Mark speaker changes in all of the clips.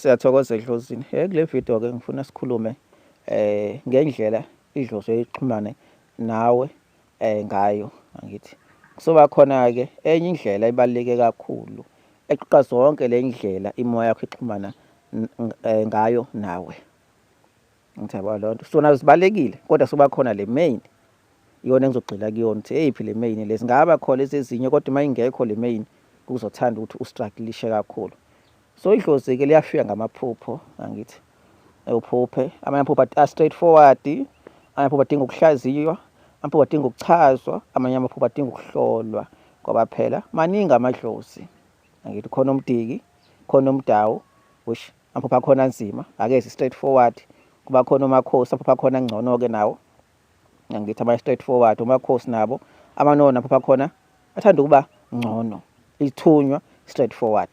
Speaker 1: Siyathokoza edlozini. Kule video ke ngifuna sikhulume ngendlela idlozi exhumane nawe ngayo, angithi. Kuzoba khona ke enye indlela ebaluleke kakhulu equqa zonke le ndlela imoya yakho ixhumana ngayo nawe. Ngithi yabo leyo nto. So nazo zibalulekile kodwa soba khona le main, iyona engizogxila kuyona ukuthi eyiphi le main le. Zingaba khona lezi ezinye kodwa uma ingekho le main kuzothanda ukuthi ustrugglishe kakhulu. So idlozi-ke liyafika ngamaphupho, angithi. Uphuphe, amanye amaphupho a-straight forward, amanye amaphupho adinga ukuhlaziywa, amaphupho adinga ukuchazwa, amanye amaphupho adinga ukuhlolwa ngoba phela maningi amadlozi. Angithi khona umdiki, khona umdawu, which amaphupho akhona anzima, akezi straight forward. Kuba khona umakhosi, amaphupho akhona angcono-ke nawo. Angithi ama straight forward, umakhosi nabo amanona amaphupho akhona athanda ukuba ngcono. Ithunywa straight forward.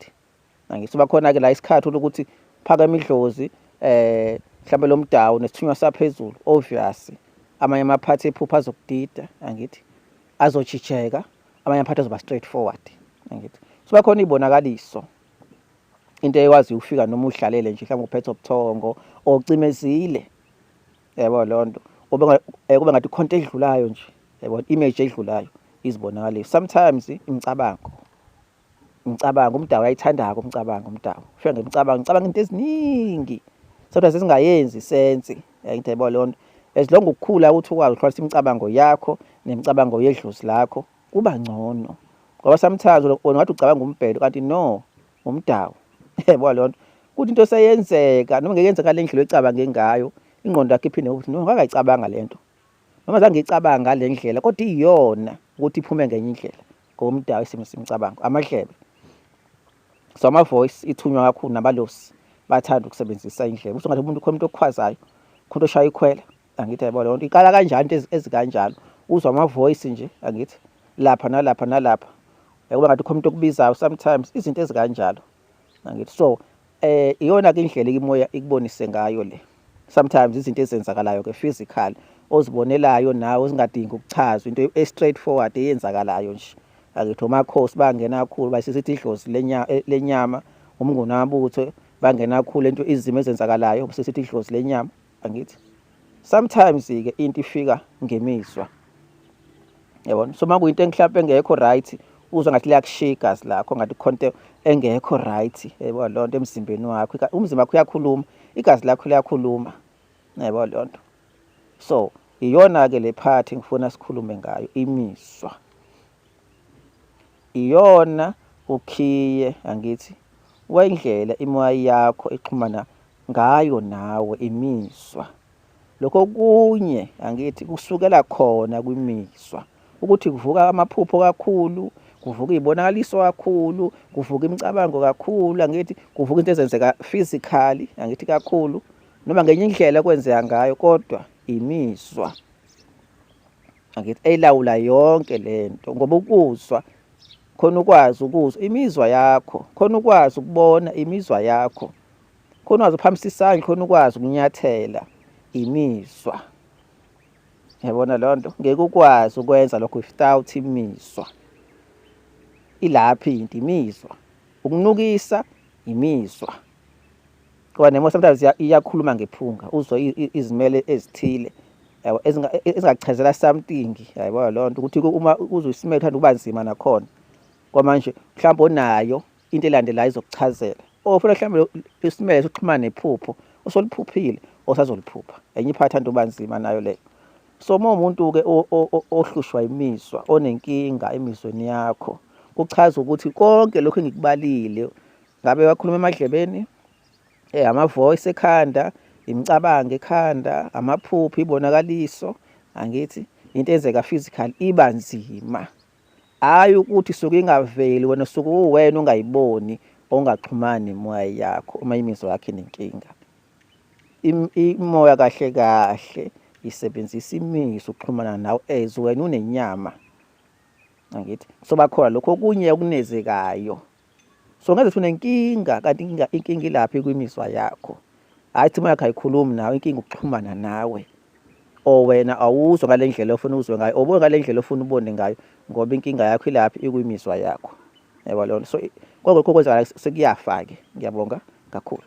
Speaker 1: Angithi kuba khona-ke la isikhathi ukuthi phakame idlozi mhlambe lo mdawu nesithunywa saphezulu, obvious amanye amaphathi ephupho azokudida, angithi azojijeka, amanye amaphathi azoba straight forward, angithi. So bakhona iy'bonakaliso, into ekwaziyo ukufika noma uhlalele nje mhlawumbe uphethe ubuthongo ocimezile, yabo leyo nto, kube kube ngathi khona into edlulayo nje, yabo, image edlulayo, izibonakaliso. Sometimes imicabango, imicabango umdawu uyayithanda-ke umcabango, umdawu ufika ngemicabango, ngicabanga into eziningi sometimes ezingayenzi sense, angithi yabo leyo nto. As long ukukhula ukuthi ukwazi ukuhlukanisa imicabango yakho nemicabango yedlozi lakho kuba ngcono, ngoba sometimes wena ungathi ucabanga umbhedo kanti no, umdawu, yabo leyo nto. Kuthi into seyenzeka noma ngeke yenzeka ngale ndlela oyicabange ngayo, ingqondo yakho iphinde ukuthi no, ngangayicabanga le nto, noma zange ngiyicabanga ngale ndlela kodwa iyona ukuthi iphume ngenye indlela ngoba umdawu isimo semicabango. Amadlebe, so ama-voice ithunywa kakhulu nabalosi bathanda ukusebenzisa indlebe. Usho ngathi umuntu, khona umuntu okukhwazayo, khona oshaya ikhwela, angithi yabo leyo nto. Iqala kanjani into ezikanjalo? Uzwa ama-voice nje, angithi, lapha nalapha nalapha, kuba ngathi khona umuntu okubizayo sometimes, izinto ezikanjalo, angithi. So iyona-ke indlela imoya ikubonise ngayo le. Sometimes izinto ezenzakalayo-ke physical ozibonelayo nawe ezingadingi ukuchazwa, into e-straight forward eyenzakalayo nje, angithi. Omakhosi bangena kakhulu, bayisithi idlozi lenyama, umnguni wamabutho bangena kakhulu into izimo ezenzakalayo, bese sithi idlozi lenyama, angithi. Sometimes-ke into ifika ngemizwa, yabona. So uma kuyinto mhlawumbe engekho right, uzwa ngathi liyakushiya igazi lakho, ngathi kukhona into engekho right, yabo leyo nto, emzimbeni wakho. Umzimba wakho uyakhuluma, igazi lakho liyakhuluma, yabo leyo nto. So iyona-ke le part engifuna sikhulume ngayo, imizwa. Iyona ukhiye, angithi, wendlela imoya yakho exhumana ngayo nawe, imizwa. Lokho okunye, angithi, kusukela khona kwimizwa, ukuthi kuvuka amaphupho kakhulu, kuvuka iy'bonakaliso kakhulu, kuvuka imicabango kakhulu, angithi, kuvuka into ezenzeka physically, angithi, kakhulu, noma ngenye indlela okwenzeka ngayo, kodwa imizwa, angithi, elawula yonke lento. Ngoba ukuzwa khona, ukwazi ukuzwa imizwa yakho khona, ukwazi ukubona imizwa yakho khona, ukwazi ukuphakamisa isandla khona, ukwazi ukunyathela, imizwa, yabona leyo nto. Ngeke ukwazi ukwenza lokho without imizwa. Ilapho into, imizwa, ukunukisa, imizwa, ngoba nemo sometimes iyakhuluma ngephunga, uzwe izimele ezithile, yabo, ezingachazela something, yabo leyo nto, ukuthi uma uzwe isimele uthanda ukuba nzima nakhona kwamanje, mhlawumbe onayo into elandelayo izokuchazela, or funa mhlawumbe isimele sokuxhumana nephupho osoliphuphile, osazoliphupha, enye iphathi ethanda ukuba nzima nayo leyo. So uma umuntu-ke ohlushwa imizwa, onenkinga emizweni yakho, kuchaza ukuthi konke lokhu engikubalile, ngabe wakhuluma emadlebeni, ama-voice ekhanda, imicabango ekhanda, amaphupho, ibonakaliso, angithi, into eyenzeka physical iba nzima. Hhayi ukuthi isuke ingaveli, wena usuke uwena ungayiboni, ongaxhumani nemoya yakho uma imizwa yakho inenkinga. Imoya kahle kahle isebenzisa imizwa ukuxhumana nawe as wena unenyama, angithi. So bakhona lokho okunye okunezekayo. So ngaze unenkinga kanti inkinga ilapha kwimizwa yakho. Hhayi ukuthi imoya yakho ayikhulumi nawe, inkinga ukuxhumana nawe. Or wena awuzwa ngale ndlela ofuna uzwe ngayo, ubone ngale ndlela ofuna ubone ngayo, ngoba inkinga yakho ilapha ikwimizwa yakho. Yabo leyo nto. So konke lokho okwenzakalayo sekuyafa-ke. Ngiyabonga kakhulu.